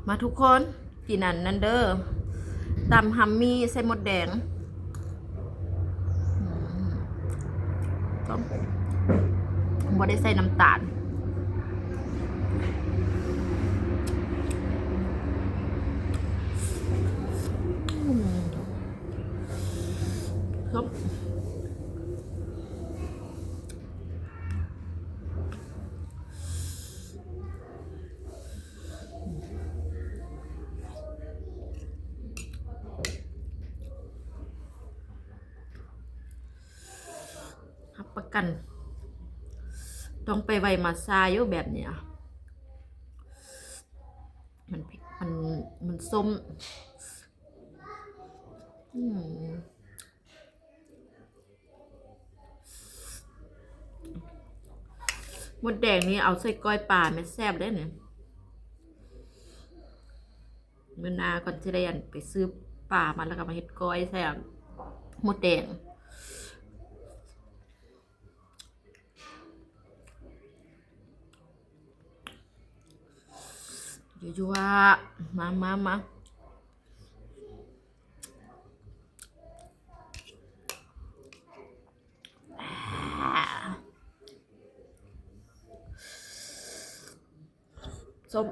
ມາທຸກຄົນ ກິນອັນນັ້ນເດີ ຕຳຮຳມີໃສ່ມົດແດງ ອືມ ບໍ່ໄດ້ໃສ່ນ້ຳຕານ ອືມ ສົ້ມ. ຮັບປະກັນ ຕ້ອງໄປໄວມາຊາຢູ່ແບບນີ້ ມັນເຜັດ ມັນ ມັນສົ້ມ ອືມ. ມົດແດງນີ້ເອົາໃສ່ກ້ອຍປາແມ່ນແຊບເດ້ນີ້ ມື້ໜ້າກ່ອນຊິໄດ້ອັນໄປຊື້ປາມາ ແລ້ວກໍມາເຮັດກ້ອຍໃສ່ອັນມົດແດງ ຍົວໆ ມາ ມາ ມາ. ສົ້ມ